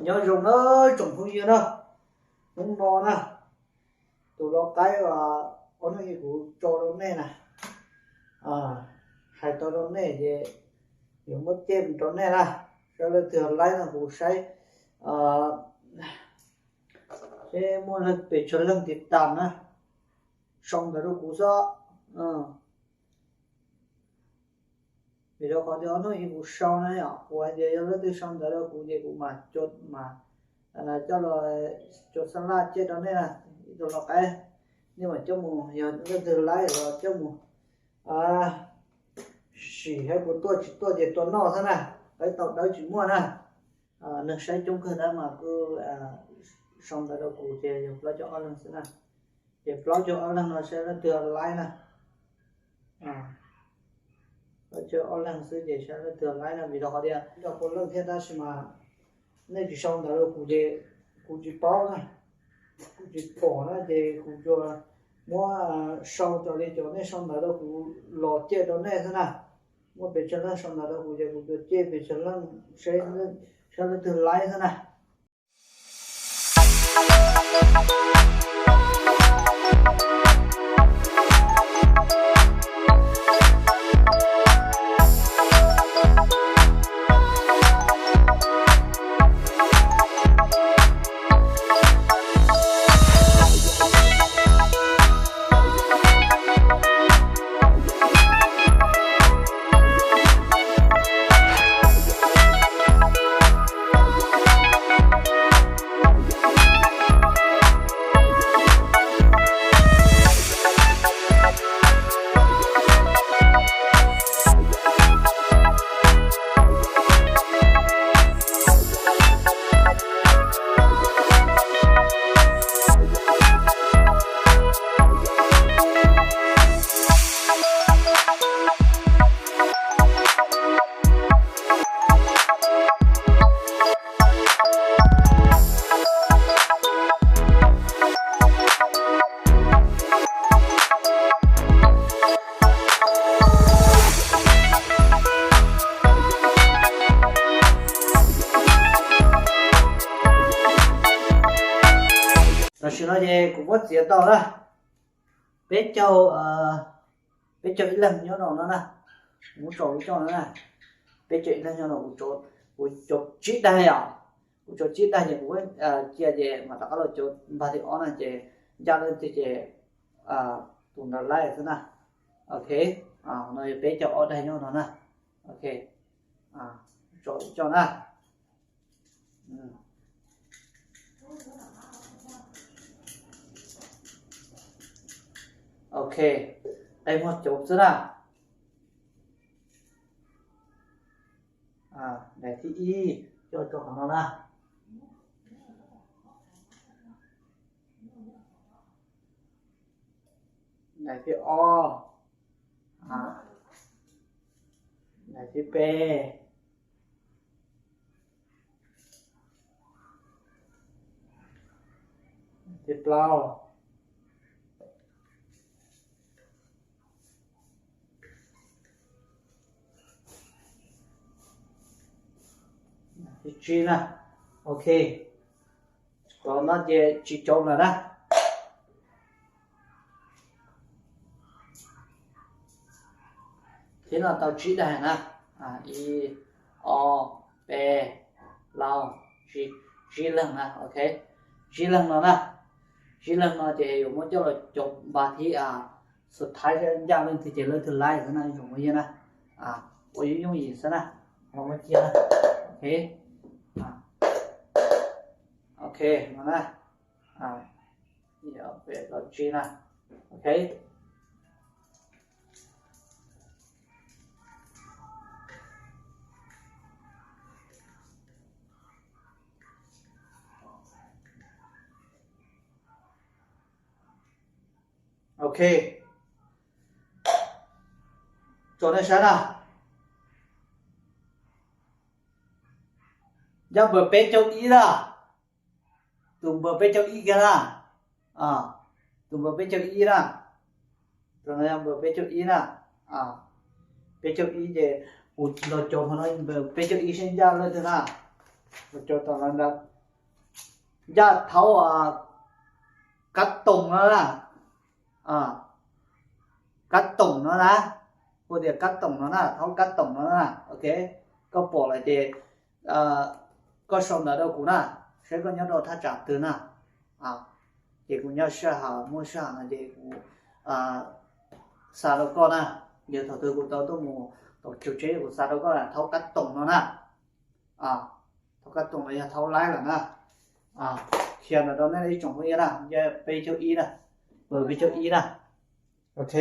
Nyob zoo na tsoom phooj ywg na, hnub no na, tus lau qaib uas ob hnub ib kuv tso rau nej na, hais tau rau nej ces yuav muab coj rau nej na, saib leej twg laib no kuv saib seb muaj leej pes tsawg leej tiv tam na, sau ntawv rau kuv xwb. Vim rau qhov tias ob hnub ib kuv sau na yom, kuv hais tias yog leej twg sau ntawv rau kuv ces kuv mam, mam coj los, coj xab laj coj rau nej na, ib tug lau qaib, nej mam coj mus, yog leej twg laib los coj mus sim, hais kuv tuaj tsis tuaj ces tua noj xwb na, qaib tau dawb tsis muaj na. Neeg saib coob kawg tab mas kuj sau ntawv rau kuv ces yog plaub caug ob leeg xwb na, ces plaub caug ob leeg no saib leej twg laib na. Plaub caug ob leeg xwb ces saib leej twg laib na, vim rau qhov tias ib co pua leej thiab tab sis mas nej tsis sau ntawv rau kuv ces kuv tsis paub na, kuv tsis pom na ces kuv tsuas muab sau raws li cov nej sau ntawv rau kuv los coj rau nej xwb na. Muaj pes tsawg leej sau ntawv rau kuv ces kuv tsuas coj pes tsawg leej, saib leej twg laib xwb na. Tam sim no ces kuv muab txiav tau na, peb caug, peb caug ib leeg nyob no no na, kuv muab tso lub coj no na, peb caug ib leeg nyob no, kuv cov tsib daim os, kuv cov tsib daim ces kuv cia ces mam rov qab los cov npag thib ob na ces ncaj leej twg ces tus ntawd laib xwb na. Ok, no yog peb caug ob daim nyob no na. Ok, tso coj na. Ok, qe muag cov xwb na. Daim thib ib coj rau qhov no na. Daim thib ob, daim thib peb, thib plaub, thib tsib na. Ok, cov no ces tsis cov lawm na. Thiab no tau tsib daim na, ib, ob, peb, plaub, tsib, tsib leeg na. Ok, tsib leeg no na, tsib leeg no ces yuav muab coj los cov npag thib xub thawj ncaj leej twg ces leej twg laib xwb na, ib tsoom phooj ywg na. Ua yooj yooj yim xwb na, los muab cia na. Ok, ok no na, peb plaub tsib na. Ok, ok, tso nej saib na. Yog npawb peb caug ib na, tus npawb peb caug ib kiag na, tus npawb peb caug ib na, tus no yog npawb peb caug ib na, peb caug ib ces kuv los cov qhov no npawb peb caug ib seb ncaj leej twg na, los cov tom no ntag. Ncaj thaub kab toom no na, kab toom no na, hu tias kab toom no na, thaub kab toom no na, ok. Koj pom lawm ces koj sau ntawv rau kuv na, saib koj nyob rau thaj tsam twg na. Ces kuv nyob sij hawm, muaj sij hawm no ces kuv xa rau koj na. Yog thaum twg kuv tau tuaj mus tom tsev kuv xa rau koj thaub kab toom no na. Thaub kab toom no yog thaub laib lawm na. Qhia ntawm rau nej ib tsoom phooj ywg na, peb caug ib na, peb caug ib na, ok.